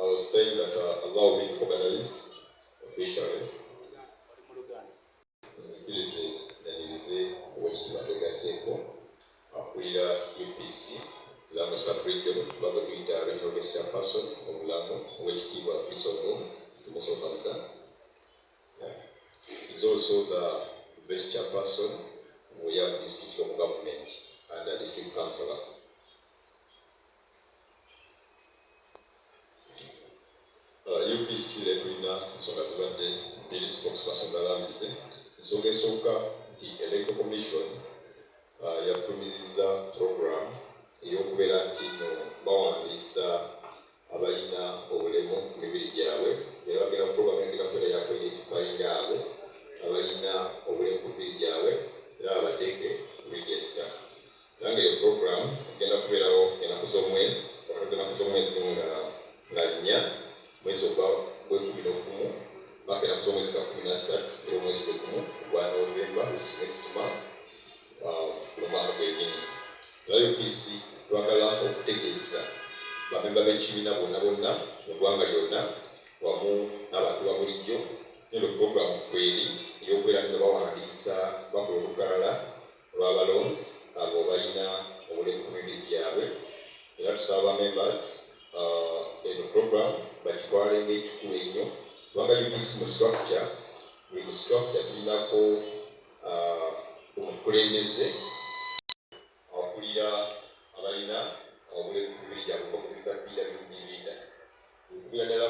Was saying that allow me to organize officially. Nzikirize nyanirize Oweekitiibwa Twegaseeko, akulira UPC Lamwo Sub-region, oba gwe tuyita Regional Vice Chairperson Omulamwo, Oweekitiibwa Chris Ongom Tumusokamsa. Yeah. Is also the Vice Chairperson of Oyam District Local Government and a District Councillor. UPC letulina ensonga zibadde bbiri, spokesperson alambise. Ensonga esooka nti Electoral Commission yafulumizizza program ey'okubeera nti no bawandiisa abalina obulemu ku mibiri gyabwe, era bagenda program egenda kubeera yakuidentifyinga abo abalina obulemu ku mibiri gyabwe era babateeke ku register. Era nga eyo program egenda kubeerawo ennaku z'omwezi, wakati gw'ennaku z'omwezi nga 4, mwezi ogwa gw'e11, paka ennaku z'omwezi nga 13, era omwezi gwe gumu ogwa November, which is next month, omwaka gwennyini. Era UPC twagala okutegeeza bamemba b'ekibiina bonna bonna mu ggwanga lyonna wamu n'abantu ba bulijjo eno program kweri ey'okubeera nti bawandiisa, bakola olukalala olw'abalonzi abo balina obulemu ku mibiri gyabwe. Era tusaba members eno program bagitwale ng'ekikulu ennyo, kubanga UPC mu structure, buli mu structure tulinako omukulembeze akulira abalina obulemu ku mibiri gyabwe okubika PWD leader, okuviira ddala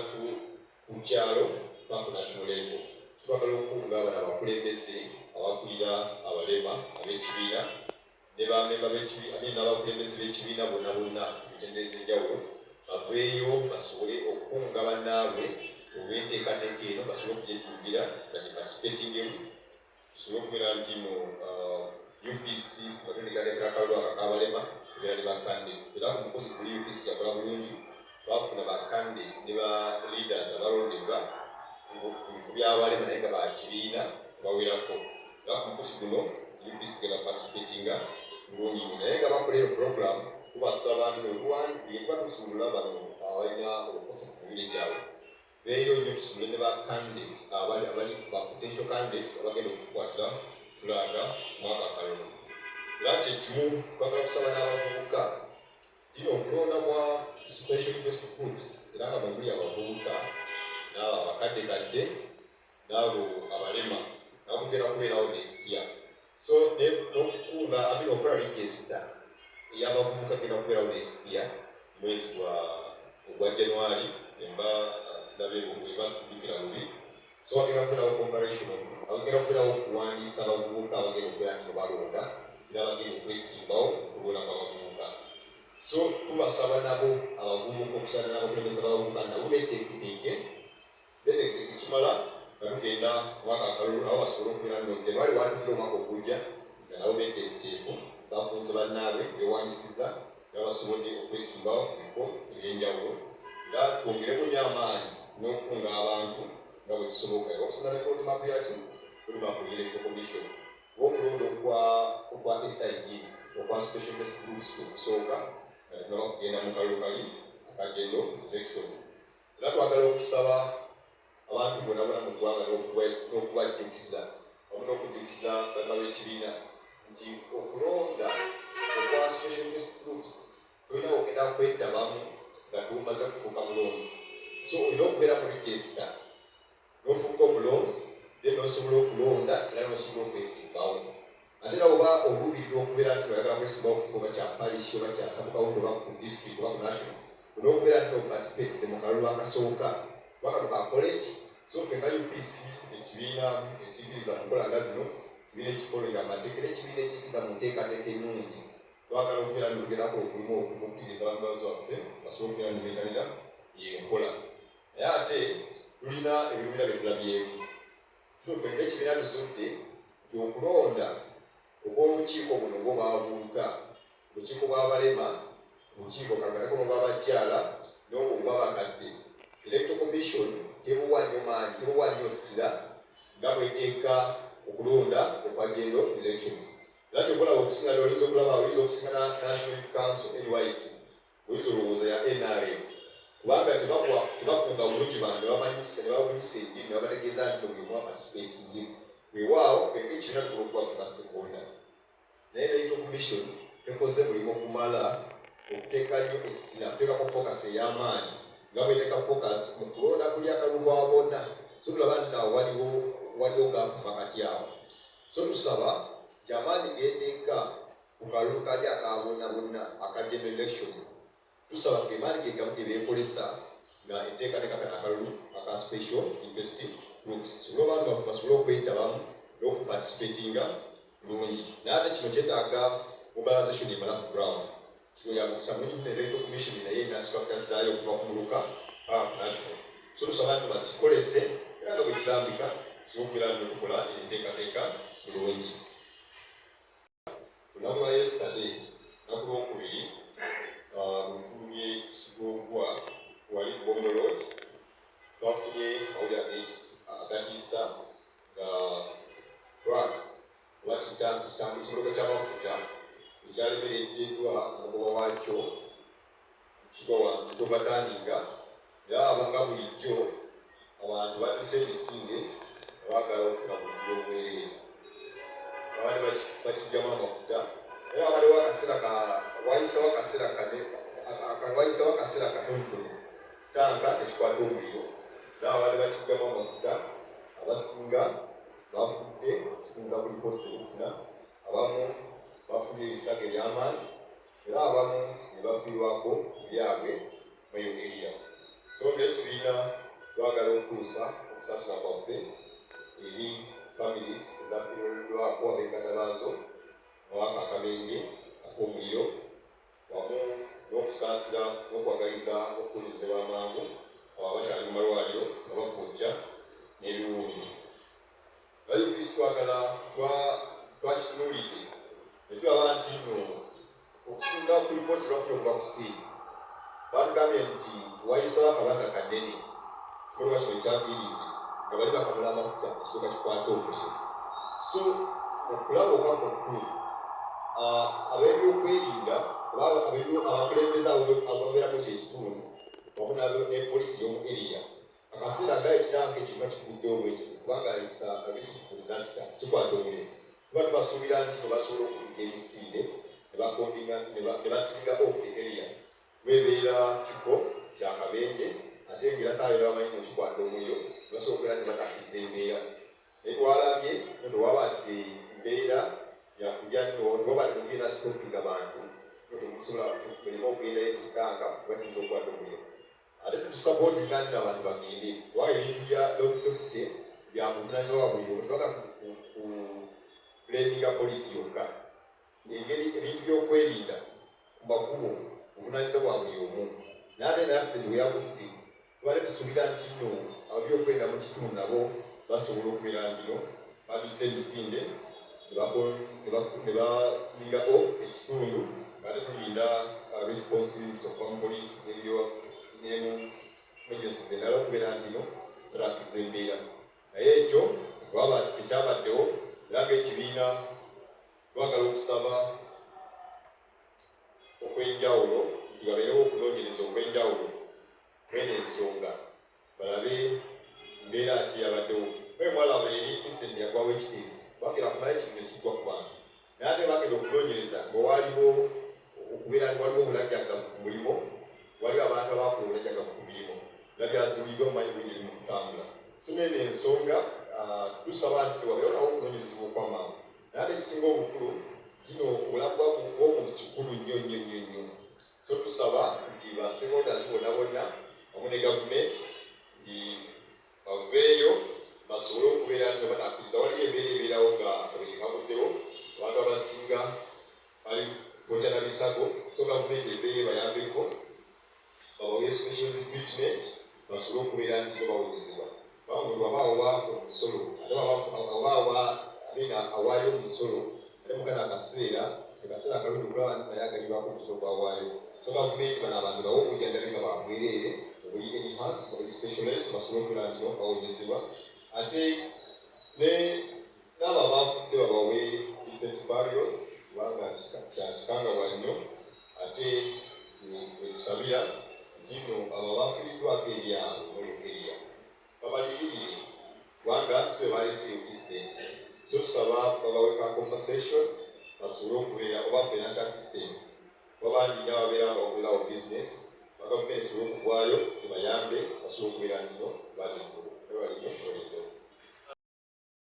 ku kyalo paka ku national level. Twagala okukunga abano abakulembeze abakulira abalema ab'ekibiina ne bamemba b'ekibiina n'abakulembeze b'ekibiina bonna bonna emitendera ez'enjawulo, baveeyo basobole okukunga bannaabwe olw'enteekateeka eno, basobole okugyejjumbira bagiparticipatingemu, tusobole okubeera nti mu UPC nga tunegategeka akalulu ako ak'abalema, ebeera ne bacandidate. Era ku mukozi kuli UPC yakola bulungi, twafuna bacandidate ne ba leaders abalondebwa mu bifo by'abalema, naye nga bakibiina bawerako. Era ku mukozi guno UPC genda participatinga bulungi nnyo, naye nga bakola eyo program, tubasaba nti tuba tuzuula bano abalina obukosa ku mibiri gyabwe, beeyo nnyo, tuzuule ne ba candidate abali ba potential candidates abagenda okutukwatira flag mwaka akalulu. Era kyekimu twagala kusaba n'abavubuka tino okulonda kwa special interest groups, era nga mwe muli abavubuka n'abo abakadde kadde n'abo abalema, nabo kugenda kubeerawo next year. So n'okukunga amina okukola register ey'abavubuka genda kubeerawo next year, mwezi gwa ogwa January, emba sirabe eba sijjukira bubi. So wagenda kubeerawo comparison, agenda kubeerawo okuwandiisa abavubuka abagenda okubeera nti balonda era bagenda okwesimbawo okulonda kw'abavubuka. So tubasaba nabo abavubuka okusana n'abakulembeze b'abavubuka nabo beteeketeeke, beteeketeeke kimala nga tugenda mwaka akalulu, nabo basobole okubeera nno January watudde omwaka ogujja nga nabo beteefuteefu, bakunze bannaabwe, bewandiisiza era basobodde okwesimbawo ku bifo ebyenjawulo. Era twongeremu nnyo amaanyi n'okukunga abantu nga bwe kisoboka okusoma ne roadmap yaki, roadmap electoral commission, okulonda okwa SIGs, okwa special interest groups, okusooka nga tunaba kugenda mu kalulu kali aka general elections. Era twagala okusaba abantu bonna bonna mu ggwanga n'okubajjukiza wamu n'okujjukiza banna b'ekibiina nti okulonda okwa special interest groups tolina ogenda kwetabamu nga tumaze kufuuka mulonzi. So olina okubeera mu register n'ofuuka omulonzi, then n'osobola okulonda era n'osobola okwesimbawo. Ate era oba oluubirira okubeera nti oyagala kwesimbawo ku kifo oba kya parish oba kya subcounty oba ku district oba ku national, olina okubeera nti oparticipate mu kalulu akasooka kuba kano ka college. So ffe nga UPC, ekibiina ekiyigiriza mu nkola nga zino, kibiina ekifollowinga amateeka era ekibiina ekiyigiriza mu nteekateeka ennungi, twagala okubeera nitugendako okulimu okutegeeza abantu bazi baffe basobole okubeera nibeetanira yenkola. Naye ate tulina ebirumira bye tulabyemu. Ffe ng'ekibiina tuzudde nti okulonda okw'obukiiko buno ng'obwabavubuka, obukiiko bw'abalema, obukiiko kaganeko n'obwabakyala n'obwo obw'abakadde, Electoral Commission tebuwa nnyo maanyi, tebuwa nnyo ssira nga bweteeka okulonda okwa general elections. Era kyokulaba okusinga oyinza okulaba, oyinza okusinga na National Youth Council, NYC, oyinza olowooza ya NRM. Kubanga tebakunga bulungi bantu ne bamanyisa ne babunyisa enjiri ne babategeeza nti buli omu aparticipatinge. Weewaawo ffe ng'ekibiina tukola ogwaffe nga stakeholder, naye Electoral Commission tekoze mulimu gumala okuteeka nnyo essira, kuteekako focus ey'amaanyi nga bweteeka focus mu kulonda kuli akalulu kwa bonna. So tulaba nti nawo waliwo gap makati awo. So tusaba nti amaanyi geteeka ku kalulu kali aka bonna bonna aka general election, tusaba ge maanyi ge gamu ge beekolesa nga enteekateeka kano akalulu aka special interest groups, sobole abantu baffe basobole okwetabamu n'okuparticipatinga bulungi. Naye ate kino kyetaaga mobilization emala ku ground. Kino ya mukisa mungi muno Electoral Commission naye erina structure zaayo okuva ku muluka paka ku national. So tusaba nti bazikolese era nga bwe kirambika tusobole okubeera nga tukola enteekateeka bulungi. Lunaku lwa yesterday, lunaku lwokubiri, mu bitundu by'e Kigogwa wali Bombo Lodge, twafunye amawulire agatiisa nga truck oba ekimotoka ky'amafuta ekyalemereddwa omugoba waakyo kigwa wansi kyobatandinga, era abanga bulijjo abantu badduse emisinde nga baagala okufuna ku byobwereere, abandi bakijjamu amafuta. Era wabaddewo akaseera wayisewo akaseera kane, wayisewo akaseera katonotono tanka nekikwata omuliro, era abadde bakijjamu amafuta abasinga bafudde okusinza ku lipooti zebufuna. Abamu bafunye ebisago eby'amaanyi era abamu ne bafiirwako byabwe mu eyo area. So ng'ekibiina twagala okutuusa okusaasira kwaffe eri families ezafiiriddwako ab'enganda baazo mwaka akabenje ak'omuliro, wamu n'okusaasira n'okwagaliza okukozesebwa amangu abo abakyali mu malwaliro nga bakwokya n'ebiwuunyi. Nga UPC twagala twakitunuulidde ne tulaba nti nno okusinza ku lipooti zebafunye okuva ku scene, batugambye nti wayisewo akabanga kanene ekimotoka kino kyaviiridde nga bali bakamula amafuta ekisooka kikwata omuliro. So okulaba okwaffe okutuufu, ab'ebyokwerinda oba abakulembeze ababeeramu ekyo ekitundu wamu ne poliisi y'omu area, akaseera nga ekitanka ekyo kiba kiguddewo bwekityo, kubanga it's a risk for disaster kikwata omuliro, tuba tubasuubira nti no basobola okudduka emisinde ne bakondinga ne basealinga off the area. Lwebeera kifo kyakabenje, ate ngera saawa yona bamanyi nokikwata omuliro, basobola okubeera nti batakkiriza embeera. Naye twalabye no tewabadde mbeera yakujja nno, tewabadde mugenda stoppinga bantu no temusobola muleme okugendayo, ekyo kitanka kuba kiyinza okukwata omuliro. Ate tetusupportinga nno abantu bagende, kubanga ebintu bya road safety byakuvunanyizibwa bwa buli omu, tebaga ku blaminga poliisi yokka. Engeri ebintu by'okwerinda ku makubo buvunanyizibwa bwa buli omu. Naye ate ne accident we yagudde, tubadde tusuubira nti nno ab'ebyokwerinda mu kitundu nabo basobola okubeera nti no baduse emisinde ne basealinga off ekitundu nga ate tulinda response okuva mu poliisi n'ebyo ne mu emergencies endala okubeera nti no batakkiriza embeera. Naye ekyo tekyabaddewo. Era ng'ekibiina twagala okusaba okw'enjawulo nti babeerewo okunoonyereza okw'enjawulo kweno ensonga, balabe mbeera ki yabaddewo. Mwe mwalaba eri incident yagwawo ekitiizi, bakera kumala ekintu nekigwa ku bantu, naye ate bagenda okunoonyereza nga waliwo okubeera nti waliwo obulajjagavu ku mulimu, waliwo abantu abakola obulajjagavu ku mirimu nga byazuuliddwa mumanyi bulungi eri mu kutambula. So neno ensonga tusaba nti wabeerewo nawo okunoonyerezebwa okw'amangu. Naye ate ekisinga obukulu kino, obulamu bw'omuntu kikulu nnyo nnyo nnyo nnyo. So tusaba nti ba stakeholders bonna bonna wamu ne gavumenti nti baveeyo basobole okubeera nti batakkiriza. Waliyo embeera ebeerawo nga akabenje kaguddewo, abantu abasinga bali kwokya na bisago. So gavumenti eveeyo ebayambeko, babawe special treatment basobole okubeera nti bawonyezebwa, kubanga omuntu aba awa omusolo, ate aba awa amina awaayo omusolo, ate mugana akaseera akalungi okulaba nti naye aganyulwako omusolo gwawaayo. So gavumenti bano abantu bawe obujjanjabi nga bwabwereere obuli enhanced, obuli specialized, basobole okubeera nti bawonyezebwa. Ate ne n'abo abafudde babawe decent burials, kubanga kyakikangabwa nnyo. Ate wetusabira nti nno abo abafiirwako Okubaako ebyabwe mweyo area babaliyirire, kubanga si be baleseeyo incident. So tusaba babawe ka compensation basobole okubeera oba financial assistance, kuba bangi nnyo ababeera nga bakolerawo business. Bagavumenti esobole okuvaayo ebayambe basobole okubeera ntino bali.